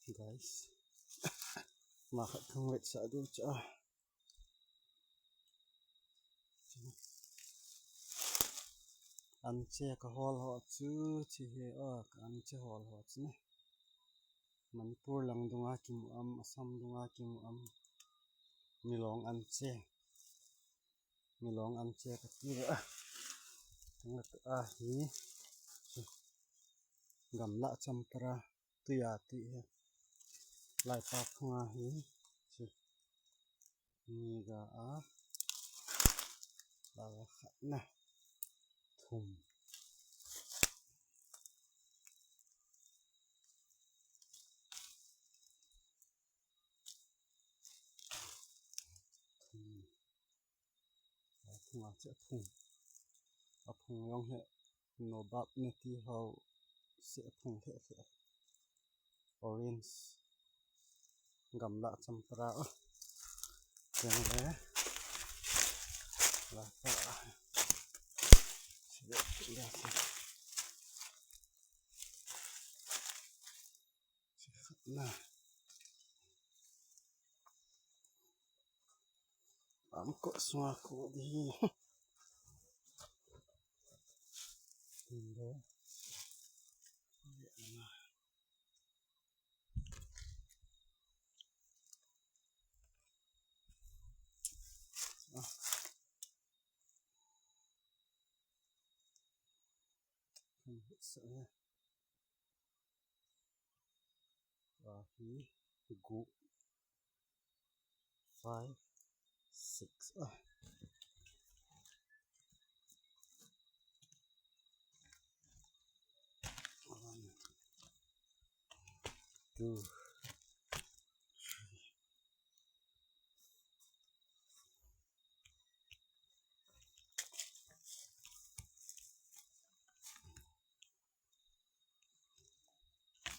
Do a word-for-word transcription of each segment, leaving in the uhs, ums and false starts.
Guys, ma khat kang wet sa du cha. Anche ka hol ho chu chi he o, ka anche hol ho chu ne. Manipur lang dunga kimu am, Assam dunga kimu am. Milong anche. Milong anche ka ti a. Nga tu a hi. Gamla champara tuya ti hi. Lai pa phunga hi. Ni ga a. Lai khat na. Thum. Thum. A phung a che a phung. A phung long he. Nobab ne ti ho. Se a phung he he. Orange. Gamla champara o. Cheng le. La pa. Na. Am ko sua ko di. Tindo. Ahi, go. Five, six. Ah. One, two, three.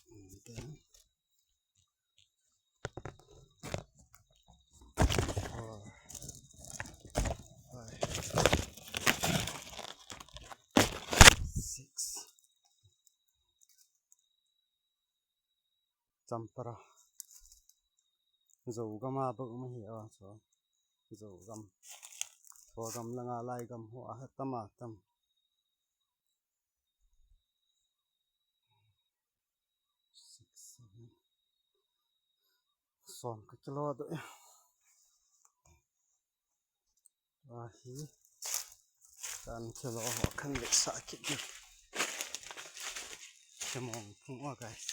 And then four, five, six. Champara. Zogam a bou ma hi a, so. Zogam. Zogam langa laigam ho a tam a tam. Six, seven. Som ka kilo do. Ahi. Kan kilo ho kan le sa ki di. Kemong phung o, guys.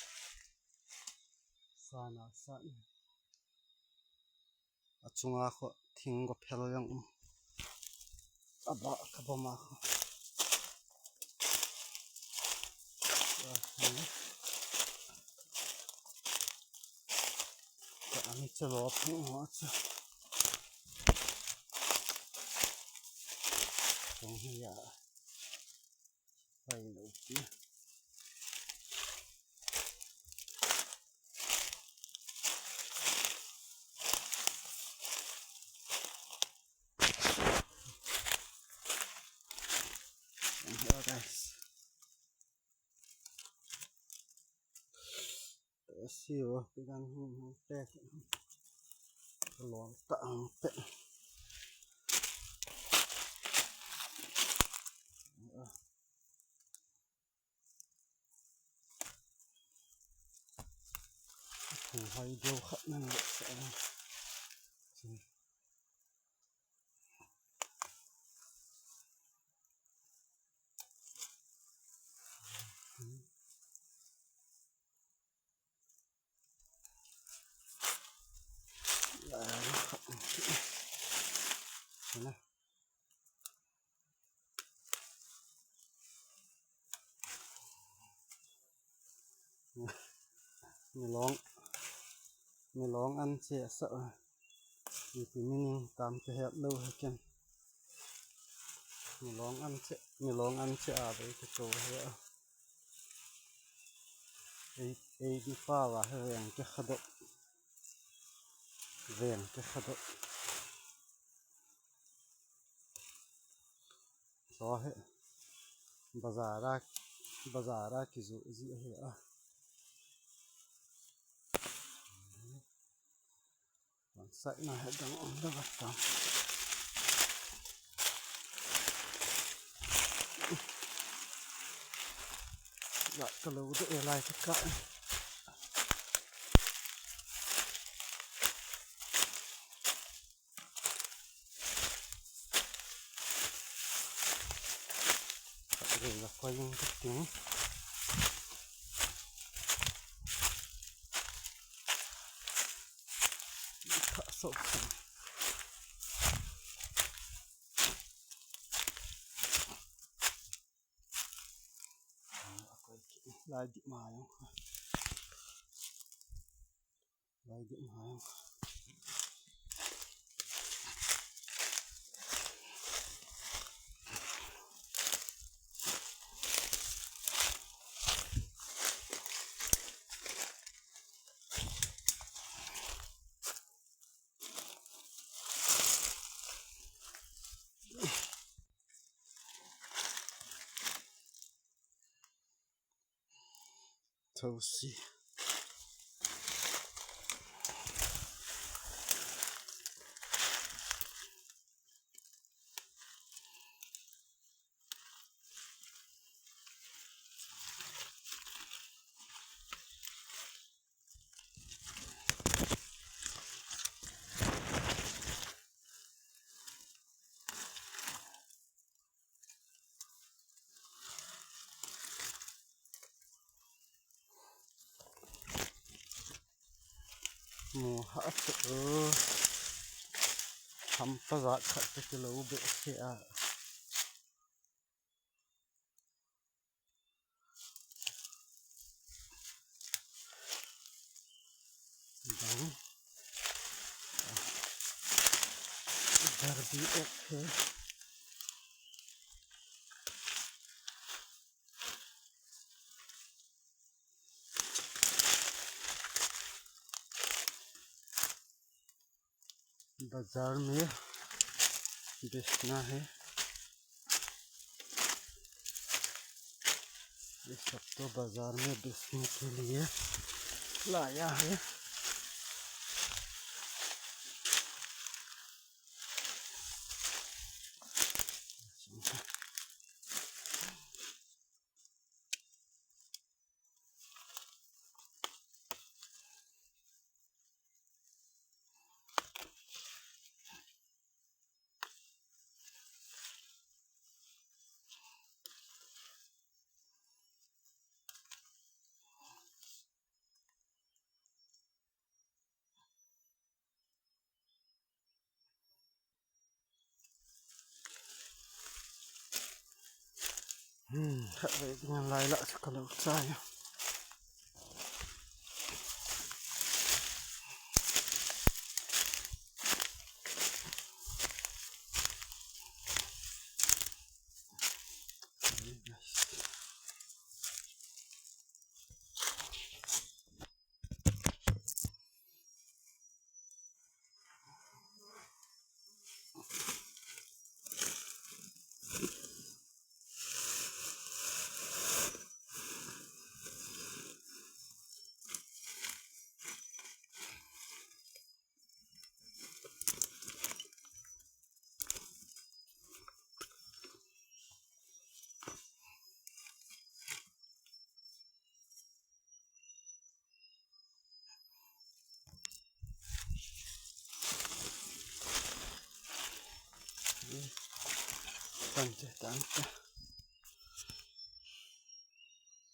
Sana san. Achunga kho thing ko phel jong um. Aba ka bom a kho. Ka ani chalo phung ho chu. Phung hi ya. Pai lo pi. Hello, guys. Siu, pegang hung hung pek. Long ta hung pek. Hung hai deu khat nan le sa. Milong, milong an che sa. Ipi meaning tam ka het lou hi ken. Milong an che, milong an che a bei ka cho hi a. Ei, ei di pa va he veng ke khadok. Veng ke khadok. Cho he. Bazar a, bazar a kijoh ji ahi a. Side na he dang ong da va ta. Ya ka lo de e lai ka ka. Ka lo la ko yung ka ting. Ka so. Lai di ma yung. Lai di ma yung. Those see. Mu ha se o. Hampa za khat te kilo be se a. Dang. Darbi ek hai. बाजार में बेचना है। ये सब तो बाजार में बेचने के लिए लाया है। Hmm, khatvei ngan lai lah chu ka lo chai. Tan che, tan che.